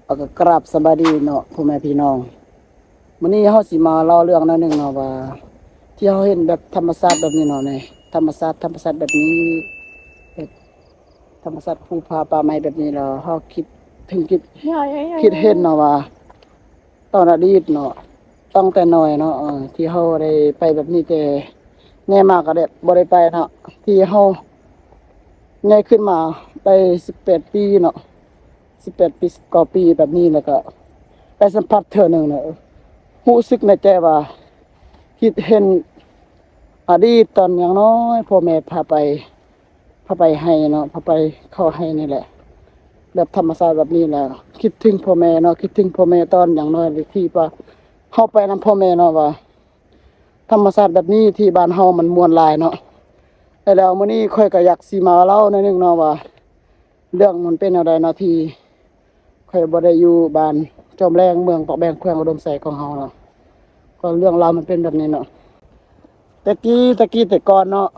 ເອົາ ກໍກາບສະບາຍດີເນາະ ພໍ່ແມ່ພີ່ນ້ອງ. ມື້ນີ້ເຮົາຊິມາເລົ່າເລື່ອງໜ້ອຍໜຶ່ງເນາະ ວ່າທີ່ເຮົາເຫັນແບບທຳມະຊາດແບບນີ້ເນາະ ນີ້ ທຳມະຊາດ ທຳມະຊາດແບບນີ້ ແບບທຳມະຊາດ ພູຜາປ່າໄມ້ແບບນີ້ ແລ້ວເຮົາຄິດເຖິງ ຄິດ ຄິດເຫັນເນາະວ່າ ຕອນອະດີດເນາະ ຕັ້ງແຕ່ນ້ອຍເນາະ ເອີ ທີ່ເຮົາໄດ້ໄປແບບນີ້ ແຕ່ໃຫຍ່ມາກໍໄດ້ ບໍ່ໄດ້ໄປເນາະ ທີ່ເຮົາໃຫຍ່ຂຶ້ນມາໄດ້ສິບແປດປີເນາະ ສິບແປດປີ ສິບເກົ້າປີແບບນີ້ ແລ້ວກໍໄດ້ສຳຜັດເທື່ອໜຶ່ງເນາະ ຮູ້ສຶກໃນໃຈວ່າຄິດເຫັນອະດີດຕອນຍັງນ້ອຍ ພໍ່ແມ່ພາໄປ ພາໄປໄຮ່ເນາະ ພາໄປເຂົ້າໄຮ່ນີ້ແຫຼະ ແບບທຳມະຊາດແບບນີ້ແຫຼະ ຄິດເຖິງພໍ່ແມ່ເນາະ ຄິດເຖິງພໍ່ແມ່ຕອນຍັງນ້ອຍ ທີ່ວ່າເຮົາໄປນຳພໍ່ແມ່ເນາະ ວ່າທຳມະຊາດແບບນີ້ທີ່ບ້ານເຮົາມັນມ່ວນຫຼາຍເນາະ. ແລ້ວມື້ນີ້ຂ້ອຍກໍຢາກຊິມາເລົ່າໜ້ອຍໜຶ່ງເນາະ ວ່າເລື່ອງມັນເປັນແນວໃດເນາະ ທີ່ ຂ້ອຍບໍ່ໄດ້ຢູ່ບ້ານຈອມແລງ ເມືອງປາກແບງ ແຂວງອຸດົມໄຊຂອງເຮົາເນາະ ກໍເລື່ອງລາວມັນເປັນແບບນີ້ເນາະ. ແຕ່ກີ້ ແຕ່ກີ້ແຕ່ກ່ອນເນາະ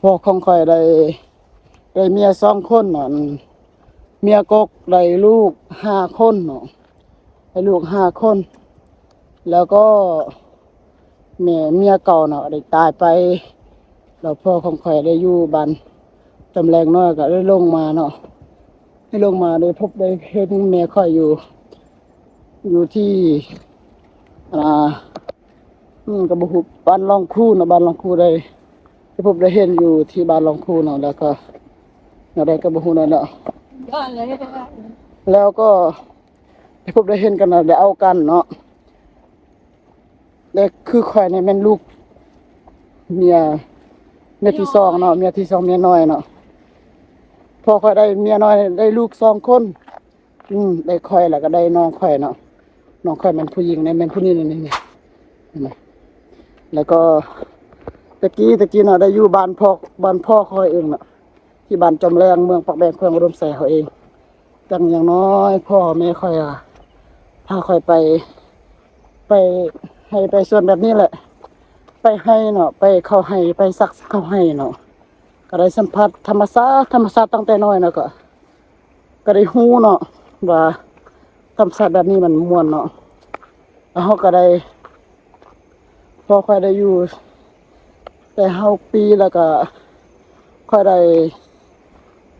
ພໍ່ຂອງຂ້ອຍໄດ້ ໄດ້ເມຍສອງຄົນເນາະ ເມຍກົກ ໄດ້ລູກຫ້າຄົນເນາະ ໄດ້ລູກຫ້າຄົນ ແລ້ວກໍ ແມ່ເມຍເກົ່າເນາະໄດ້ຕາຍໄປ ແລ້ວພໍ່ຂອງຂ້ອຍໄດ້ຢູ່ບ້ານຈຳແລງນ້ອຍ ກໍໄດ້ລົງມາເນາະ ໄດ້ລົງມາໄດ້ພົບໄດ້ເຫັນແມ່ຂ້ອຍຢູ່ ຢູ່ທີ່ ອ່າ ອືມ ກໍບໍ່ຮູ້ ບ້ານລອງຄູເນາະ ບ້ານລອງຄູ ໄດ້ ໄດ້ພົບໄດ້ເຫັນຢູ່ທີ່ບ້ານລອງຄູເນາະ ແລ້ວກໍແນວໃດກໍບໍ່ຮູ້ແລ້ວເນາະ ແລ້ວກໍໄດ້ພົບໄດ້ເຫັນກັນ ໄດ້ເອົາກັນເນາະ. ແລະ ຄືຂ້ອຍນີ້ແມ່ນລູກເມຍ ເມຍທີສອງເນາະ ເມຍທີສອງ ເມຍນ້ອຍເນາະ ພໍ່ຂ້ອຍໄດ້ເມຍນ້ອຍ ໄດ້ລູກສອງຄົນ ອືມ ໄດ້ຂ້ອຍ ແລ້ວກໍໄດ້ນ້ອງຂ້ອຍເນາະ ນ້ອງຂ້ອຍແມ່ນຜູ້ຍິງ ແມ່ນຜູ້ນີ້ ນີ້ ນີ້ ເຫັນບໍ່ ແລ້ວກໍແຕ່ກີ້ ແຕ່ກີ້ເນາະ ໄດ້ຢູ່ບ້ານພໍ່ ບ້ານພໍ່ຂ້ອຍເອງເນາະ ທີ່ບ້ານຈອມແລງ ເມືອງປາກແບງ ແຂວງອຸດົມໄຊເຮົາເອງ. ຈັ່ງຢ່າງນ້ອຍພໍ່ແມ່ຂ້ອຍ ອ່າ ພາຂ້ອຍໄປ ໄປໄຮ່ໄປສວນແບບນີ້ແຫຼະ ໄປໄຮ່ເນາະ ໄປເຂົ້າໄຮ່ ໄປສັກເຂົ້າໄຮ່ເນາະ ກໍໄດ້ສຳຜັດທຳມະຊາດ ທຳມະຊາດຕັ້ງແຕ່ນ້ອຍເນາະ ກໍ ກໍໄດ້ຮູ້ເນາະວ່າທຳມະຊາດແບບນີ້ມັນມ່ວນເນາະ ແລ້ວເຮົາກໍໄດ້ ພໍຂ້ອຍໄດ້ຢູ່ໄດ້ຫ້າປີ ແລ້ວກໍຂ້ອຍໄດ້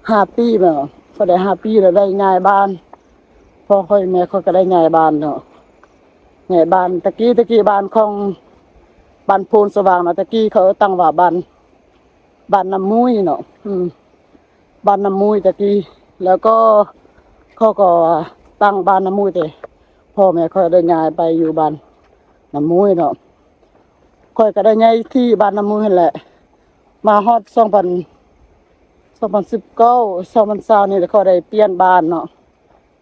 ຫ້າປີແມ່ນບໍ່ ຂ້ອຍໄດ້ຫ້າປີແລ້ວໄດ້ຍ້າຍບ້ານ ພໍ່ຂ້ອຍແມ່ຂ້ອຍກໍໄດ້ຍ້າຍບ້ານເນາະ ຍ້າຍບ້ານ. ແຕ່ກີ້ ແຕ່ກີ້ບ້ານຂອງ ບ້ານໂພນສະຫວ່າງນະ ແຕ່ກີ້ເຂົາຕັ້ງວ່າບ້ານ ບ້ານນ້ຳມຸ້ຍເນາະ ອືມ ບ້ານນ້ຳມຸ້ຍແຕ່ກີ້ ແລ້ວກໍເຂົາກໍຕັ້ງບ້ານນ້ຳມຸ້ຍ ແຕ່ພໍ່ແມ່ຂ້ອຍໄດ້ຍ້າຍໄປຢູ່ບ້ານນ້ຳມຸ້ຍເນາະ. ຂ້ອຍກໍໄດ້ຍ້າຍທີ່ບ້ານນ້ຳມຸ້ຍຫັ້ນແຫຼະ ມາຮອດສອງພັນ ສອງພັນສິບເກົ້າ ສອງພັນຊາວນີ້ ແລ້ວກໍໄດ້ປ່ຽນບ້ານເນາະ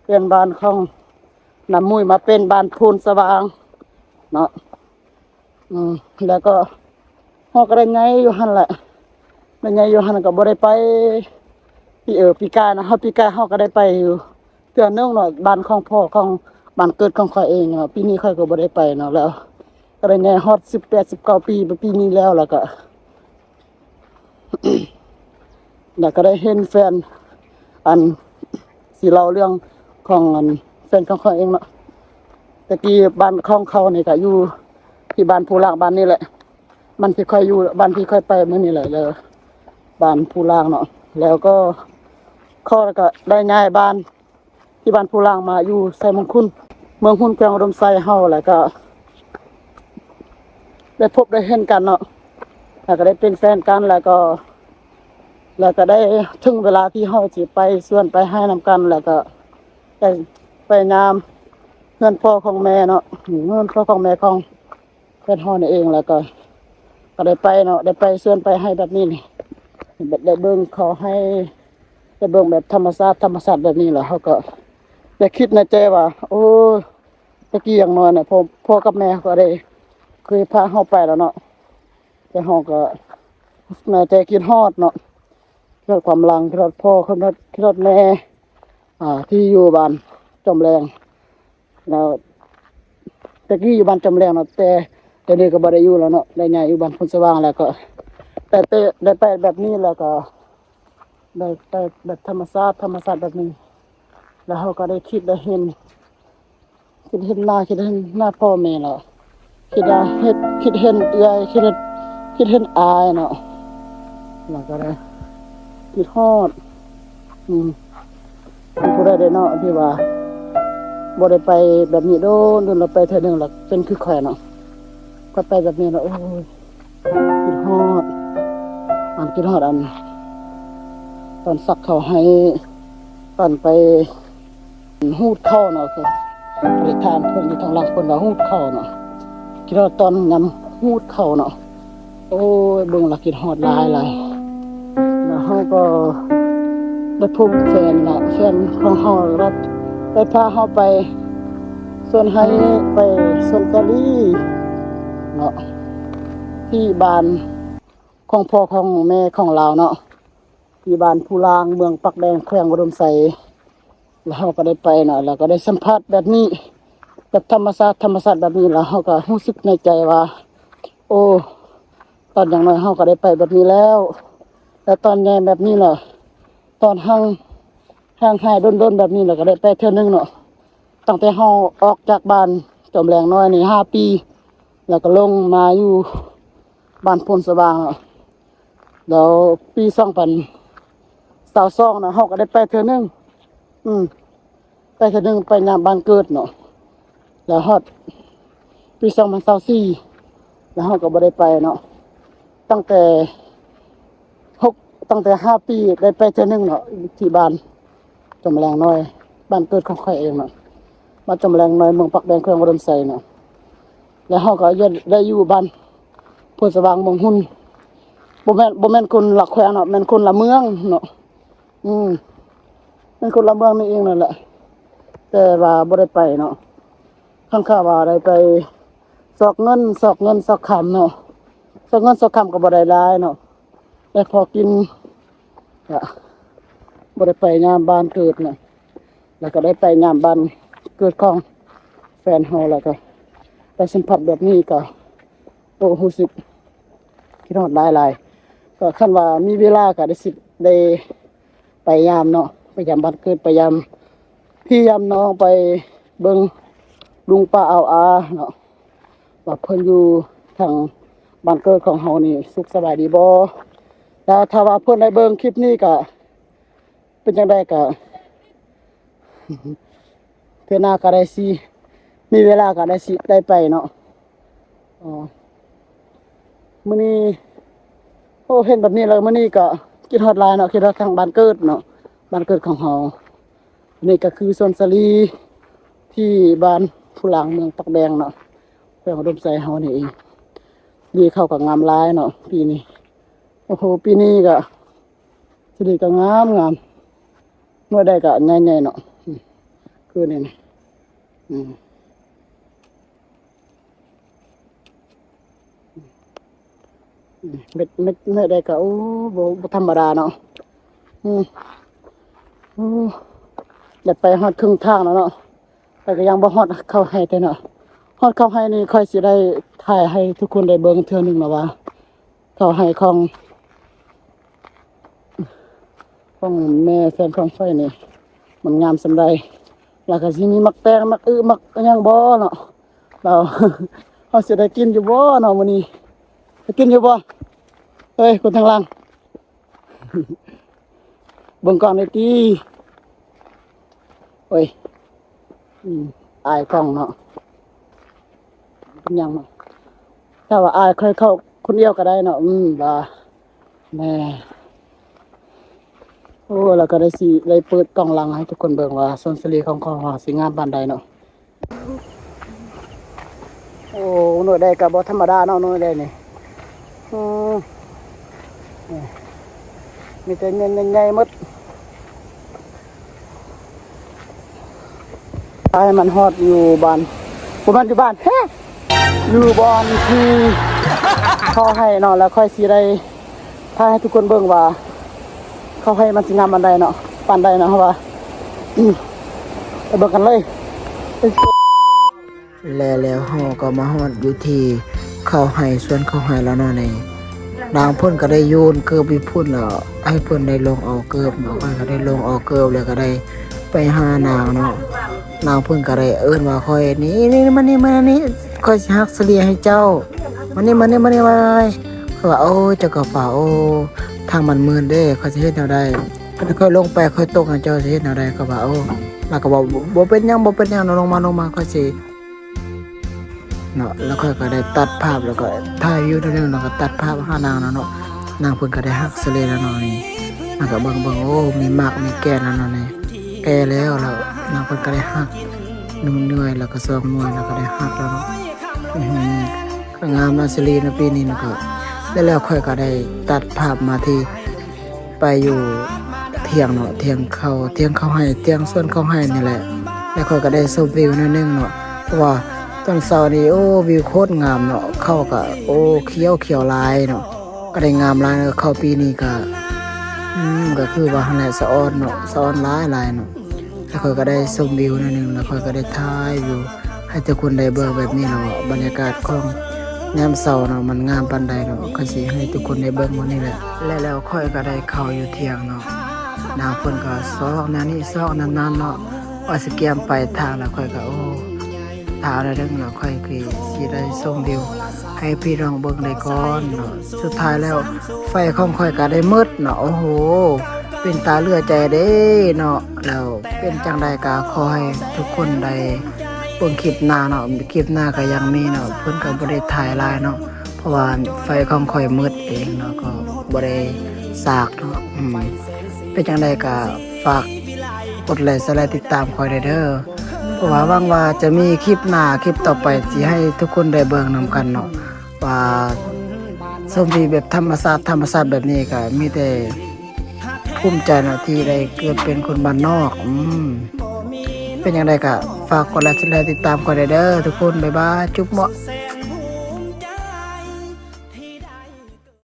ປ່ຽນບ້ານຂອງນ້ຳມຸ້ຍມາເປັນບ້ານໂພນສະຫວ່າງເນາະ. ອືມ ແລ້ວກໍເຮົາກໍໄດ້ຍ້າຍຢູ່ຫັ້ນແຫຼະ ໄດ້ຍ້າຍຢູ່ຫັ້ນ ກໍບໍ່ໄດ້ໄປ ປີ ເອີ ປີກາຍນະ ເຮົາ ປີກາຍເຮົາກໍໄດ້ໄປຢູ່ເທື່ອໜຶ່ງເນາະ ບ້ານຂອງພໍ່ ຂອງ ບ້ານເກີດຂອງຂ້ອຍເອງເນາະ ປີນີ້ຂ້ອຍກໍບໍ່ໄດ້ໄປເນາະ ແລ້ວກໍໄດ້ຍ້າຍຮອດສິບແປດ ສິບເກົ້າປີ ປີນີ້ແລ້ວ ແລ້ວກໍ ແລ້ວກໍໄດ້ເຫັນແຟນ ອັນ ຊິເລົ່າເລື່ອງຂອງ ອັນ ແຟນຂອງຂ້ອຍເອງເນາະ ແຕ່ກີ້ບ້ານຂອງເຂົານີ້ກໍຢູ່ທີ່ບ້ານພູລ່າງ ບ້ານນີ້ແຫຼະ ບ້ານທີ່ຂ້ອຍຢູ່ ບ້ານທີ່ຂ້ອຍໄປມື້ນີ້ແຫຼະ ແລ້ວບ້ານພູລ່າງເນາະ ແລ້ວກໍເຂົາກໍໄດ້ຍ້າຍບ້ານ ທີ່ບ້ານພູລ່າງມາຢູ່ໄຊມົງຄຸນ ເມືອງຮຸນ ແຂວງອຸດົມໄຊເຮົາ ແລ້ວກໍໄດ້ພົບໄດ້ເຫັນກັນເນາະ ແລ້ວກໍໄດ້ເປັນແຟນກັນ ແລ້ວກໍ ແລ້ວກໍໄດ້ເຖິງເວລາທີ່ເຮົາຊິໄປສວນໄປໄຮ່ນຳກັນ ແລ້ວກໍໄດ້ໄປຍາມເຮືອນພໍ່ຂອງແມ່ເນາະ ເຮືອນພໍ່ຂອງແມ່ຂອງ ແມ່ນເຮົານີ້ເອງ ແລ້ວກໍ ກໍໄດ້ໄປເນາະ ໄດ້ໄປສວນໄປໄຮ່ແບບນີ້ນີ້ ແບບໄດ້ເບິ່ງເຂົາໄຮ່ ໄດ້ເບິ່ງແບບທຳມະຊາດ ທຳມະຊາດແບບນີ້ ແລ້ວເຮົາກໍໄດ້ຄິດໃນໃຈວ່າ ໂອ້ ແຕ່ກີ້ຢ່າງນ້ອຍນະ ພໍ່ ພໍ່ກັບແມ່ເຂົາກໍໄດ້ເຄີຍພາເຮົາໄປແລ້ວເນາະ ແຕ່ເຮົາກໍໃນໃຈຄິດຮອດເນາະ ຄິດຮອດຄວາມຫຼັງ ຄິດຮອດພໍ່ ຄິດຮອດ ຄິດຮອດແມ່ ອ່າ ທີ່ຢູ່ບ້ານຈອມແລງ ແລ້ວແຕ່ກີ້ຢູ່ບ້ານຈອມແລງເນາະ ແຕ່ດຽວນີ້ກໍບໍ່ໄດ້ຢູ່ແລ້ວເນາະ ໄດ້ຍ້າຍຢູ່ບ້ານໂພນສະຫວ່າງ ແລ້ວກໍໄດ້ໄປ ໄດ້ໄປແບບນີ້ ແລ້ວກໍໄດ້ໄປແບບທຳມະຊາດ ທຳມະຊາດແບບນີ້ ແລ້ວເຮົາກໍໄດ້ຄິດໄດ້ເຫັນ ຄິດເຫັນໜ້າ ຄິດເຫັນໜ້າພໍ່ແມ່ແລ້ວ ຄິດວ່າເຮັດ ຄິດເຫັນເອື້ອຍ ຄິດເຫັນ ຄິດເຫັນອ້າຍເນາະ ແລ້ວກໍໄດ້ຄິດຮອດ ອືມ ຜູ້ໃດເດ້ເນາະ ທີ່ວ່າບໍ່ໄດ້ໄປແບບນີ້ໂດນ ໂດນລະໄປເທື່ອໜຶ່ງລະເປັນຄືຂ້ອຍເນາະ ຂ້ອຍໄປແບບນີ້ລະ ໂອ້ຍ ຄິດຮອດ ອັນ ຄິດຮອດອັນ ຕອນສັກເຂົ້າໃຫ້ ຕອນໄປ ຮູດເຂົ້າເນາະ ໄປຖາມເພິ່ນຢູ່ທາງຫຼັງ ເພິ່ນວ່າຮູດເຂົ້າເນາະ ຄິດຮອດຕອນຍາມຮູດເຂົ້າເນາະ ໂອ້ຍ ເບິ່ງລະຄິດຮອດຫຼາຍຫຼາຍ ແລ້ວເຮົາກໍໄດ້ພົບແຟນລະ ແຟນຂອງເຮົາລະໄດ້ພາເຮົາໄປສວນໄຮ ໄປສວນສາລີເນາະ ທີ່ບ້ານຂອງພໍ່ຂອງແມ່ຂອງລາວເນາະ ທີ່ບ້ານພູລາງ ເມືອງປາກແບງ ແຂວງອຸດົມໄຊ ແລ້ວເຮົາກໍໄດ້ໄປເນາະ ແລ້ວກໍໄດ້ສຳຜັດແບບນີ້ ແບບທຳມະຊາດ ທຳມະຊາດແບບນີ້ ແລ້ວເຮົາກໍຮູ້ສຶກໃນໃຈວ່າ ໂອ້ ຕອນຢ່າງໜ້ອຍເຮົາກໍໄດ້ໄປແບບນີ້ແລ້ວ ແລ້ວຕອນໃຫຍ່ແບບນີ້ລະ ຕອນຫ່າງ ຫ່າງຫາຍດົນໆແບບນີ້ລະ ກໍໄດ້ໄປເທື່ອໜຶ່ງເນາະ ຕັ້ງແຕ່ເຮົາອອກຈາກບ້ານຈອມແລງນ້ອຍນີ້ຫ້າປີ ແລ້ວກໍລົງມາຢູ່ບ້ານໂພນສະຫວ່າງ ແລ້ວປີສອງພັນຊາວສອງນະ ເຮົາກໍໄດ້ໄປເທື່ອໜຶ່ງ ອືມ ໄປເທື່ອໜຶ່ງ ໄປຍາມບ້ານເກີດເນາະ ແລ້ວຮອດປີສອງພັນຊາວສີ່ ແລ້ວເຮົາກໍບໍ່ໄດ້ໄປເນາະ ຕັ້ງແຕ່ຫົກ ຕັ້ງແຕ່ຫ້າປີໄດ້ໄປເທື່ອໜຶ່ງເນາະ ທີ່ບ້ານຈອມແລງນ້ອຍ ບ້ານເກີດຂອງຂ້ອຍເອງເນາະ ບ້ານຈອມແລງນ້ອຍ ເມືອງປາກແບງ ແຂວງອຸດົມໄຊເນາະ ແລ້ວເຮົາກໍໄດ້ຢູ່ບ້ານໂພນສະຫວ່າງ ເມືອງຮຸນ ບໍ່ແມ່ນ ບໍ່ແມ່ນຄົນລະແຂວງເນາະ ແມ່ນຄົນລະເມືອງເນາະ ອືມ ແມ່ນຄົນລະເມືອງນີ້ເອງນັ້ນແຫຼະ ແຕ່ວ່າບໍ່ໄດ້ໄປເນາະ ຄັນຂ້າວ່າໄດ້ໄປຊອກເງິນ ຊອກເງິນຊອກຄຳເນາະ ຊອກເງິນຊອກຄຳກໍບໍ່ໄດ້ຫຼາຍເນາະ ໄດ້ພໍກິນ ກະບໍ່ໄດ້ໄປຍາມບ້ານເກີດເນາະ ແລ້ວກໍໄດ້ໄປຍາມບ້ານເກີດຂອງແຟນເຮົາ ແລ້ວກໍໄດ້ສຳຜັດແບບນີ້ ກໍ ໂອ້ ຮູ້ສຶກຄິດຮອດຫຼາຍໆ ກໍຄັນວ່າມີເວລາກໍໄດ້ຊິໄດ້ໄປຢາມເນາະ ໄປຢາມບ້ານເກີດ ໄປຢາມພີ່ຢາມນ້ອງ ໄປເບິ່ງລຸງປ້າອາວອາເນາະ ວ່າເພິ່ນຢູ່ທາງບ້ານເກີດຂອງເຮົານີ້ສຸກສະບາຍດີບໍ່ ແລ້ວຖ້າວ່າເພິ່ນໄດ້ເບິ່ງຄລິບນີ້ກໍ ເປັນຈັ່ງໃດກະ ເທື່ອໜ້າກະໄດ້ຊິ ມີເວລາກະໄດ້ຊິໄດ້ໄປເນາະ ອໍ ມື້ນີ້ ໂອ້ ເຫັນແບບນີ້ແລ້ວ ມື້ນີ້ກະຄິດຮອດຫຼາຍເນາະ ຄິດຮອດທາງບ້ານເກີດເນາະ ບ້ານເກີດຂອງເຮົາ ນີ້ກະຄືສວນສາລີ ທີ່ບ້ານພູລາງ ເມືອງປາກແບງເນາະ ແຂວງອຸດົມໄຊເຮົານີ້ເອງ ສາລີເຂົາກະງາມຫຼາຍເນາະ ປີນີ້ ໂອ້ໂຫ ປີນີ້ກະ ສາລີກໍງາມໆ ໜ່ວຍໃດກໍໃຫຍ່ໆເນາະ ອືມ ຄືນີ້ນະ ອືມ ອືມ ເມັດ ເມັດ ເມັດໃດກໍ ໂອ້ ບໍ່ ບໍ່ທຳມະດາເນາະ ອືມ ໂອ້ ໄດ້ໄປຮອດເຄິ່ງທາງແລ້ວເນາະ ແຕ່ກໍຍັງບໍ່ຮອດເຂົ້າໄຮ່ເທື່ອເນາະ ຮອດເຂົ້າໄຮ່ນີ້ຂ້ອຍຊິໄດ້ຖ່າຍໃຫ້ທຸກຄົນໄດ້ເບິ່ງເທື່ອໜຶ່ງເນາະວ່າ ເຂົ້າໄຮ່ຂອງ ຂອງແມ່ແຟນຂອງຂ້ອຍນີ້ ມັນງາມສ່ຳໃດ ແລ້ວກໍຊິມີໝາກແຕງ ໝາກອຶ ໝາກຫຍັງບໍ່ເນາະ ແລ້ວ ເຮົາຊິໄດ້ກິນຢູ່ບໍ່ເນາະມື້ນີ້ ໄດ້ກິນຢູ່ບໍ່ ເອີຍ ຄົນທາງຫຼັງ ເບິ່ງກ້ອງແດ່ຕິ ໂອ້ຍ ອືມ ອາຍກ້ອງເນາະ ເປັນຫຍັງເນາະ ຖ້າວ່າອາຍຂ້ອຍເຂົ້າຄົນດຽວກໍໄດ້ເນາະ ອືມ ວ່າ ແນ່ ໂອ້ ແລ້ວກໍໄດ້ຊິໄດ້ເປີດກ້ອງຫຼັງໃຫ້ທຸກຄົນເບິ່ງວ່າສວນສາລີຂອງເຮົາຊິງາມປານໃດເນາະ. ໂອ້ ໜ່ວຍໃດກໍບໍ່ທຳມະດາເນາະ ໜ່ວຍໃດນີ້ ອືມ ນີ້ ມີແຕ່ໜ່ວຍໃຫຍ່ໆໝົດ. ໄປໃຫ້ມັນຮອດຢູ່ບ້ານ ບໍ່ແມ່ນຢູ່ບ້ານ ແຮະ ຢູ່ບ່ອນທີ່ເຂົາໃຫ້ເນາະ ແລ້ວຂ້ອຍຊິໄດ້ຖ່າຍໃຫ້ທຸກຄົນເບິ່ງວ່າ ເຂົາໃຫ້ມັນຊິງາມປານໃດເນາະ ປານໃດເນາະ ເຮົາວ່າ ອືມ ໄປເບິ່ງກັນເລີຍ. ແລະແລ້ວເຮົາກໍມາຮອດຢູ່ທີ່ເຂົ້າໄຮ່ ສວນເຂົ້າໄຮ່ແລ້ວເນາະນີ້. ນາງເພິ່ນກໍໄດ້ໂຍນເກີບຢູ່ພຸ້ນແລ້ວ ໃຫ້ເພິ່ນໄດ້ລົງເອົາເກີບເນາະ. ຂ້ອຍກໍໄດ້ລົງເອົາເກີບ ແລ້ວກໍໄດ້ໄປ ໄປຫານາງເນາະ, ນາງເພິ່ນກໍໄດ້ເອີ້ນວ່າຂ້ອຍ ນີ້ໆ ມານີ້ ມານີ້ ຂ້ອຍຊິຮັກສາລີໃຫ້ເຈົ້າ, ມານີ້ ມານີ້ ມານີ້ ມານີ້. ຂ້ອຍວ່າ ໂອ້ ເຈົ້າກໍວ່າ ໂອ້ ທາງມັນມືດເດ້ ຂ້ອຍຊິເຮັດແນວໃດ? ຄັນຂ້ອຍລົງໄປ ຂ້ອຍຕົກນະ ເຈົ້າຊິເຮັດແນວໃດ? ຂ້ອຍວ່າ ໂອ້ ລາວກໍເວົ້າ ບໍ່ເປັນຫຍັງ ບໍ່ເປັນຫຍັງ ລົງມາ ລົງມາ ຂ້ອຍຊິ ເນາະ. ແລ້ວຂ້ອຍກໍໄດ້ຕັດພາບ ແລ້ວກໍຖ່າຍວິວໜ້ອຍໜຶ່ງ ແລ້ວກໍຕັດພາບຫານາງແລ້ວເນາະ. ນາງເພິ່ນກໍໄດ້ຮັກສາລີແລ້ວເນາະນີ້, ແລ້ວກໍເບິ່ງໆ ໂອ້ ມີໝາກມີແກ່ນແລ້ວເນາະນີ້, ແກ່ແລ້ວ ແລ້ວນາງເພິ່ນກໍໄດ້ຮັກໜຶ່ງໜ່ວຍ ແລ້ວກໍສອງໜ່ວຍ ແລ້ວກໍໄດ້ຮັກແລ້ວເນາະ. ອື ກໍງາມເນາະ ສາລີເນາະ ປີນີ້ເນາະ. ກໍ ແລ້ວ ແລ້ວຂ້ອຍກໍໄດ້ຕັດພາບມາທີ່ ໄປຢູ່ຖຽງເນາະ, ຖຽງເຂົ້າ ຖຽງເຂົ້າໄຮ່ ຖຽງສວນເຂົ້າໄຮ່ນີ້ແຫຼະ. ແລ້ວຂ້ອຍກໍໄດ້ຊົມວິວໜ້ອຍໜຶ່ງເນາະ, ເພາະວ່າຕອນເຊົ້ານີ້ ໂອ້ ວິວໂຄດງາມເນາະ, ເຂົ້າກໍ ໂອ້ ຂຽວ ຂຽວຫຼາຍເນາະ, ກໍໄດ້ງາມຫຼາຍເນາະ. ເຂົ້າປີນີ້ກໍ ອືມ ກໍຄືວ່າຫັ້ນແຫຼະ ສະອອນເນາະ, ສະອອນຫຼາຍໆເນາະ. ແລ້ວຂ້ອຍກໍໄດ້ຊົມວິວໜ້ອຍໜຶ່ງ ແລ້ວຂ້ອຍກໍໄດ້ຖ່າຍວິວໃຫ້ທຸກຄົນໄດ້ເບິ່ງແບບນີ້ເນາະ. ບັນຍາກາດຂອງຍາມເຊົ້າເນາະ ມັນງາມປານໃດເນາະ, ຂ້ອຍຊິໃຫ້ທຸກຄົນໄດ້ເບິ່ງມື້ນີ້ແຫຼະ. ແລ້ວ ແລ້ວຂ້ອຍກໍໄດ້ເຂົ້າຢູ່ຖຽງເນາະ, ນາງເພິ່ນກໍຊອກແນວນີ້ຊອກແນວນັ້ນເນາະ, ວ່າຊິກຽມໄປທາງ ແລ້ວຂ້ອຍກໍ ໂອ້ ຖ້າໜ້ອຍໜຶ່ງເນາະ, ຂ້ອຍກໍຊິໄດ້ຊົມວິວໃຫ້ພີ່ນ້ອງເບິ່ງໄດ້ກ່ອນເນາະ. ສຸດທ້າຍແລ້ວ ໄຟຂອງຂ້ອຍກໍໄດ້ໝົດເນາະ. ໂອ້ໂຫ ເປັນຕາເຫຼືອໃຈເດ້ເນາະ. ແລ້ວເປັນຈັ່ງໃດກໍຂໍໃຫ້ທຸກຄົນໄດ້ເບິ່ງຄລິບໜ້າເນາະ, ຄລິບໜ້າກໍຍັງມີເນາະ. ເພິ່ນກໍບໍ່ໄດ້ຖ່າຍຫຼາຍເນາະ ເພາະວ່າໄຟຂອງຂ້ອຍໝົດເອງເນາະ, ກໍບໍ່ໄດ້ສາກເນາະ. ອືມ ເປັນຈັ່ງໃດກໍຝາກກົດໄລ ແຊ ແລະ ຕິດຕາມຂ້ອຍແດ່ເດີ, ເພາະວ່າຫວັງວ່າຈະມີຄລິບໜ້າ ຄລິບຕໍ່ໄປ ຊິໃຫ້ທຸກຄົນໄດ້ເບິ່ງນຳກັນເນາະ. ວ່າຊົມວິວແບບທຳມະຊາດ ທຳມະຊາດແບບນີ້ ກໍມີແຕ່ພູມໃຈເນາະ ທີ່ໄດ້ເກີດເປັນຄົນບ້ານນອກ. ອືມ ເປັນຈັ່ງໃດກໍຝາກກົດໄລ ແຊ ແລະ ຕິດຕາມຂ້ອຍແດ່ເດີທຸກຄົນ. ບາຍບາຍ ຈຸບເມາະ.